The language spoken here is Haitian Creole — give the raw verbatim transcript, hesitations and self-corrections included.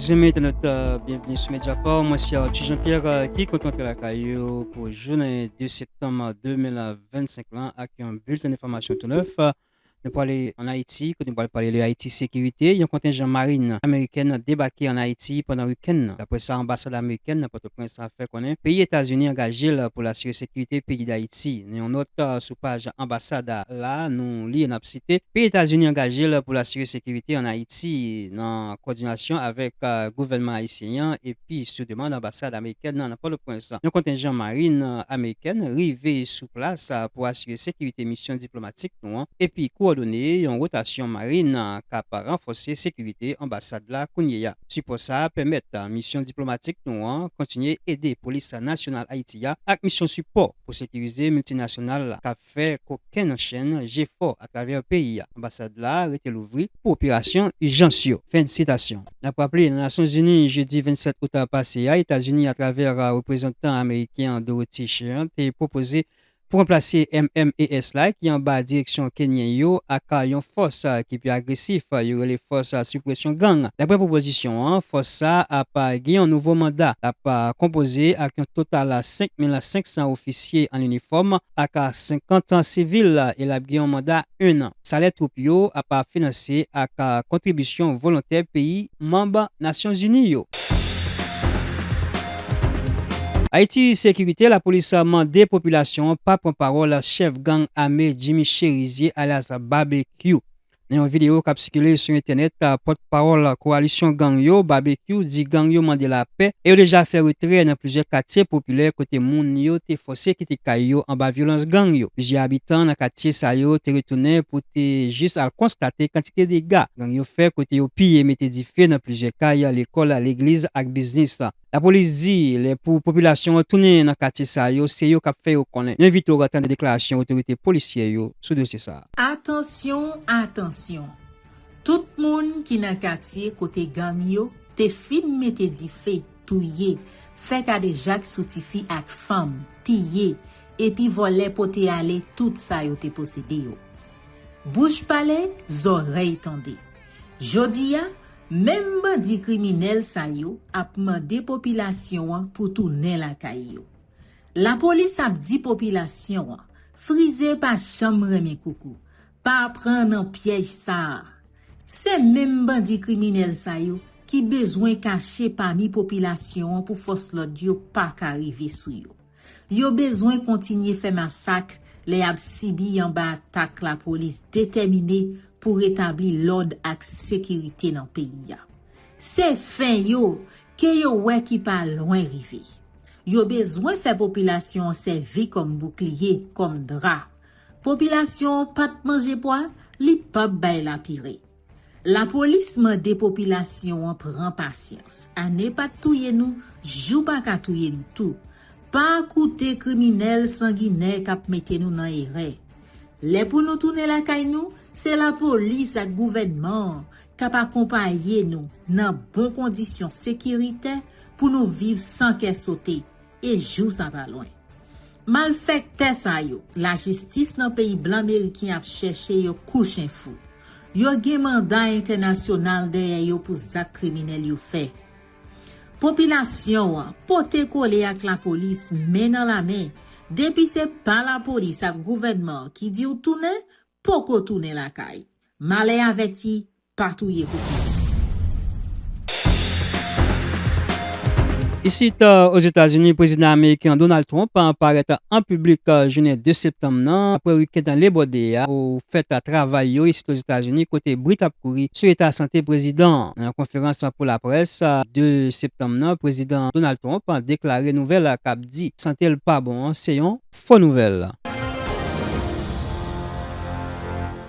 Zanmi entènot, byenveni sou Mediapart. Mwen se Arthur Jean-Pierre ki kontan antre lakay ou pou jounen de septanm de mil vennsenk lan ak yon bilten enfòmasyon tou nèf. Nou prale ann Ayiti, kote nou pral pale de Ayiti Sekirite. Yon kontenjan marin amerikèn debake ann Ayiti pandan wikenn nan. Daprè sa anbasad amerikèn nan Pòtoprens la fè konnen, peyi Etazini angaje l pou l asire sekirite peyi Dayiti. Nan yon nòt sou paj anbasad la, nou li e n ap site, peyi Etazini angaje l pou l asire sekirite ann Ayiti nan kowòdinasyon avèk gouvènman ayisyen an epi sou demann anbasad amerikèn nan Pòtoprens. Yon kontenjan marin amerikèn rive sou plas pou asire sekirite misyon diplomatik nou an epi kowòdone yon wotasyon marin k ap ranfòse sekirite anbasad la kounye a. Sipò sa a pèmèt misyon diplomatik nou an kontinye ede Polis Nasyonal Ayiti a ak misyon sipò pou sekirize miltinasyonal la k ap fè kokenn chenn jefò atravè peyi a. Anbasad la rete louvri pou operasyon ijans yo. Fen sitasyon. N ap raple, nan Nasyonzini, jedi vennsèt out pase a, Etazini, atravè reprezantan ameriken an Dorothy Sherrill, te pwopoze pou ranplase M M E S la, ki anba direksyon kenyen yo, ak yon fòs ki pi agresif, yo rele Fòs Sipresyon Gang. Daprè pwopozisyon an, fòs sa ap gen yon nouvo manda. L ap konpoze ak yon total senk mil senk san ofisye an inifòm ak senkant sivil, e l ap gen yon manda en an. Salè twoup yo ap finanse ak kontribisyon volontè peyi manm Nasyonzini yo. Ayiti Sekirite, lapolis mande popilasyon an pa pran pawòl chèf gang ame Jimmy Chérizier alyas Babekyou. Nan yon videyo k ap sikile sou entènèt, pòtpawòl kowalisyon gang yo, Babekyou, di gang yo mande lapè e yo deja fè retrè nan plizyè katye popilè kote moun yo te fòse kite kay yo anba vyolans gang yo. Plizyè abitan nan katye sa yo te retounen pou te jis al konstate kantite dega gang yo fè kote yo piye, mete dife nan plizyè kay, lekòl, legliz ak biznis. Lapolis di lè pou popilasyon an tounen nan katye sa yo, se yo k ap fè yo konnen. Nou envite w tande deklarasyon otorite polisyè yo sou dosye sa a. Atansyon, atansyon! Tout moun ki nan katye kote gang yo te fin mete dife, touye, fè kadejak sou tifi ak fanm, piye, epi vòlè pote ale tout sa yo te posede yo. Bouch pale, zòrèy tande. Jodi a, menm bandi kriminèl sa yo ap mande popilasyon an pou tounen lakay yo. Lapolis ap di popilasyon an, frize pa janm renmen koukou, pa pran nan pyèj sa a. Se menm bandi kriminèl sa yo ki bezwen kache pami popilasyon an pou fòs lòd yo pa ka rive sou yo. Yo bezwen kontinye fè masak lè y ap sibi anba atak lapolis detèmine pou retabli lòd ak sekirite nan peyi a. Se fen yo ke yo wè ki pa lwen rive. Yo bezwen fè popilasyon an sèvi kòm boukliye, kòm dra. Popilasyon an pa t manje pwa, li p ap bay lapire. Lapolis mande popilasyon an pran pasyans. Ane pa t touye nou, jou pa ka touye nou tou. Pa koute kriminèl sanginè k ap mete nou nan erè. Lè pou nou tounen lakay nou, se lapolis ak gouvènman an k ap akonpaye nou nan bon kondisyon sekiritè pou nou viv san kè sote, e jou sa pa lwen. Malfektè sa yo, lajistis nan peyi blan meriken ap chèche yo kou chen fou. Yo gen manda entènasyonal dèyè yo pou zak kriminèl yo fè. Popilasyon an, pote kole ak lapolis men nan lamen. Depi se pa lapolis ak gouvènman an ki di w tounen, poko tounen lakay. Malè avèti, pa touye koukou. Isit, Ozetazini, prezidan ameriken an Donald Trump parèt an piblik jounen de septanm nan, apre wikenn Labor Day a, pou fèt travay yo isit Ozetazini, kote bri t ap kouri sou eta sante prezidan an. Nan yon konferans pou laprès de septanm nan, prezidan Donald Trump deklare nouvèl k ap di sante l pa bon an se yon fo nouvèl.